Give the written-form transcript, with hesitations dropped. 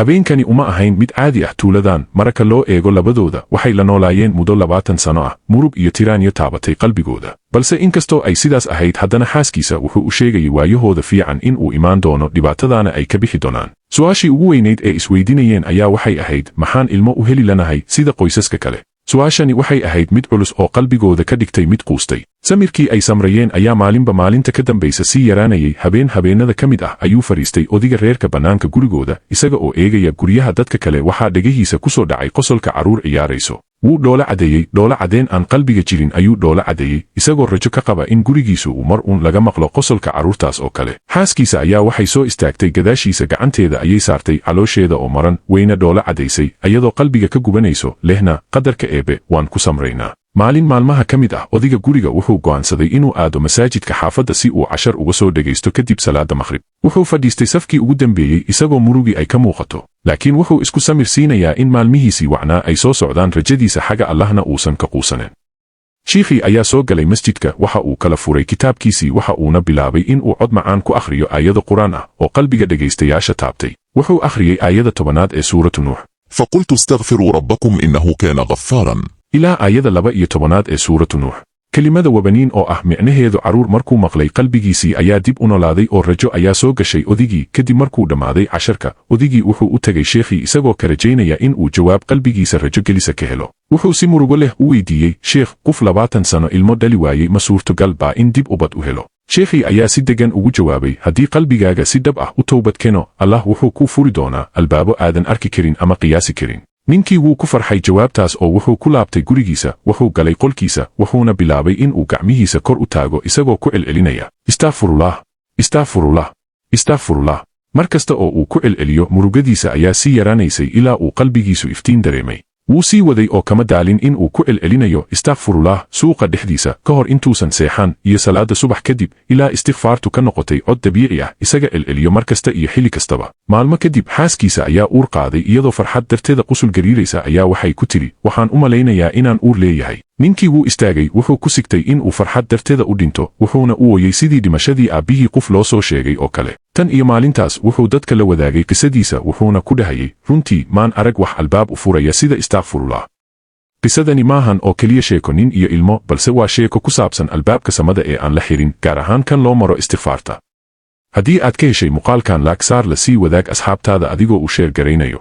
Habeenkani uma ahayn mid caadi ah tuuladan. Marka loo eego labadooda, waxay la noolaayeen muddo 20 sano ah murug iyo tiraanyo taabatay qalbigooda. Balse inkastoo ay sidaas ahayd, haddana xaaskiisa wuxuu u sheegayay waayahooda fiican in uu imaan doono, dhibaatadaana ay ka bixi doonaan. Su'aashii ugu weynayd ee isweydiinayeen ayaa waxay ahayd: maxaan ilmo u heli lanahay sida qoysaska kale? Su'aashani waxay ahayd mid culus oo qalbigooda ka dhigtay mid quustay. Samirkii ay samrayeen ayaa maalinba maalinta ka dambaysa sii yaraanayay. Habeen habeenada ka mid ah ayuu fadhiistay odiga reerka bannaanka gurigooda, isaga oo eegaya guryaha dadka kale. Waxaa dhegihiisa ku soo dhacay qosolka carruur ciyaarayso. Wuu dhoola cadeeyey, dhoola cadeen aan qalbiga jirin ayuu dhoola cadeeyey, isagoo rajo ka qaba in gurigiisu uu mar uun laga maqlo qosolka carruurtaas oo kale. Xaaskiisa ayaa waxay soo istaagtay gadaashiisa, gacanteeda ayay saartay caloosheeda oo maran, wayna dhoola cadaysay ayadoo qalbiga ka gubanayso, lehna: "Qadarka Eebe waan ku samraynaa." Maalin maalmaha ka mid ah, odiga guriga wuxuu go'aansaday inuu aado masaajidka xaafadda si uu cashar uga soo dhegaysto. Kadib salaada Maqhrib wuxuu fadhiistay safkii ugu dambeeyey, isagoo murugi ay ka muuqato, laakiin wuxuu isku samir siinayaa in maalmihiisii wacnaa ay soo socdaan, rajadiisa xagga Allahna uusan ka quusanen. Shiikhii ayaa soo galay masjidka. Waxa uu kala furay kitaabkiisii, waxa uuna bilaabay in uu cod macaan ku akhriyo aayado Qur'aan ah oo qalbiga dhegaystayaasha taabtay. Wuxuu akhriyey aayada 10aad ee Suuratu Nuux: فقلت استغفروا ربكم إنه كان غفارا. ilaa aayada 12aad ee Suuratu Nuux. Kelimada "wabaniin" oo ah micnaheedu carruur markuu maqlay, qalbigiisii ayaa dib u nolaaday oo rajo ayaa soo gashay odigii. Kadib markuu dhammaaday casharka, odigii wuxuu u tegay sheekhii, isagoo ka rajaynaya in uu jawaab qalbigiisa rajo gelisa ka helo. Wuxuu si murugo leh u weydiiyey: "Sheekh, qof 20 sano ilmo dhali waayey, ma suurtogal baa in dib ubad u helo?" Sheekhii ayaa si deggan ugu jawaabay: "Haddii qalbigaaga si dhab ah u towbad keno, Allah wuxuu kuu furi doonaa albaabo aadan arki karin ama qiyaasi karin." Ninkii wuu ku farxay jawaabtaas oo wuxuu ku laabtay gurigiisa. Wuxuu galay qolkiisa, wuxuuna bilaabay in uu gacmihiisa kor u taago, isagoo ku celcelinaya: "Istakfirullah, istakfirullah, istakfirullah." Mar kasta oo uu ku celceliyo, murugadiisa ayaa sii yaraanaysay ilaa uu qalbigiisu iftiin dareemay. Wuu sii waday oo kama daalin in uu ku celcelinayo "istakfirullah" suuqa dhexdiisa, ka hor intuusan seexan iyo salaada subax kadib, ilaa istikfaartu ka noqotay cod dabiici ah isaga celceliyo mar kasta iyo xilli kastaba. Maalmo kadib xaaskiisa ayaa uur qaaday. Iyadoo farxad darteeda qusul gariiraysa ayaa waxay ku tidhi: "Waxaan u malaynayaa inaan uur leeyahay." Ninkii wuu istaagay, wuxuu ku sigtay in uu farxad darteeda u dhinto, wuxuuna u ooyey sidii dhimashadii aabbihii qof loo soo sheegay oo kale. Tan iyo maalintaas wuxuu dadka la wadaagay qisadiisa, wuxuuna ku dhahayay: "Runtii maan arag wax albaab u furaya sida istakfirullah." Qisadani maahan oo keliya sheeko nin iyo ilmo, balse waa sheeko ku saabsan albaabka samada ee aan la xirin, gaar ahaan kan loo maro istikfaarta. Haddii aad ka heshay muuqaalkan, like saar, la sii wadaag asxaabtaada adigoo u share garaynayo.